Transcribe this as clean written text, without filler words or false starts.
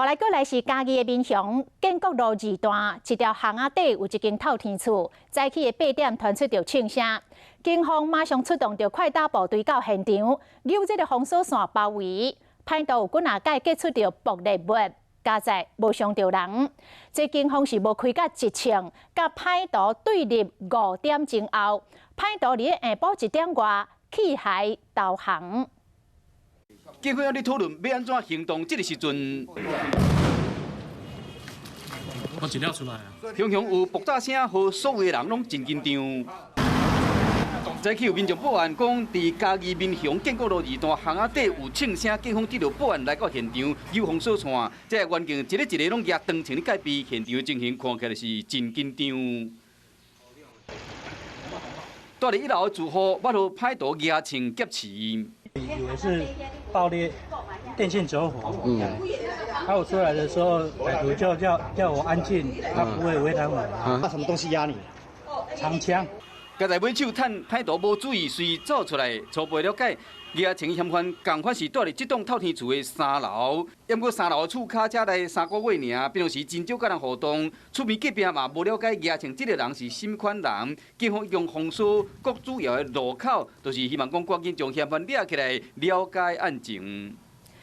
予來閣來是嘉義的民雄建國路二段一條巷仔底有一間透天厝，早起的8點傳出著槍聲，警方馬上出動著快打部隊到現場，揪這个封鎖線包圍，歹徒有幾若擺擊出著爆裂物，佳哉無傷著人。這警方是無開甲一槍，佮歹徒對立5點鐘後，歹徒佇下晡1點外棄械投降。警方咧討論欲按怎行動，這个時陣，我資料出來啊！雄雄有爆炸聲，予所有的人攏真緊張。早起有民眾報案講，佇嘉義民雄建國路二段巷仔底有槍聲，警方接到報案來到現場，有封鎖線，這個環境一个一个攏舉長槍咧戒備，現場的情形看起來是真緊張。蹛佇一樓的住戶，捌予歹徒舉槍劫持。以為是爆裂，電線走火。啊，我出來的時候，歹徒就叫我安靜，他不會為難我。拿什麼東西壓你？長槍。佳哉尾手趁歹徒無注意，隨走出來。初步了解，舉槍嫌犯仝款是蹛佇這棟透天厝的三樓。毋過三樓的厝跤才來3個月爾，平常時真少佮人互動。厝邊隔壁嘛無了解舉槍這个人是啥物款人。警方已經封鎖各主要的路口，就是希望講趕緊將嫌犯掠起來，了解案情。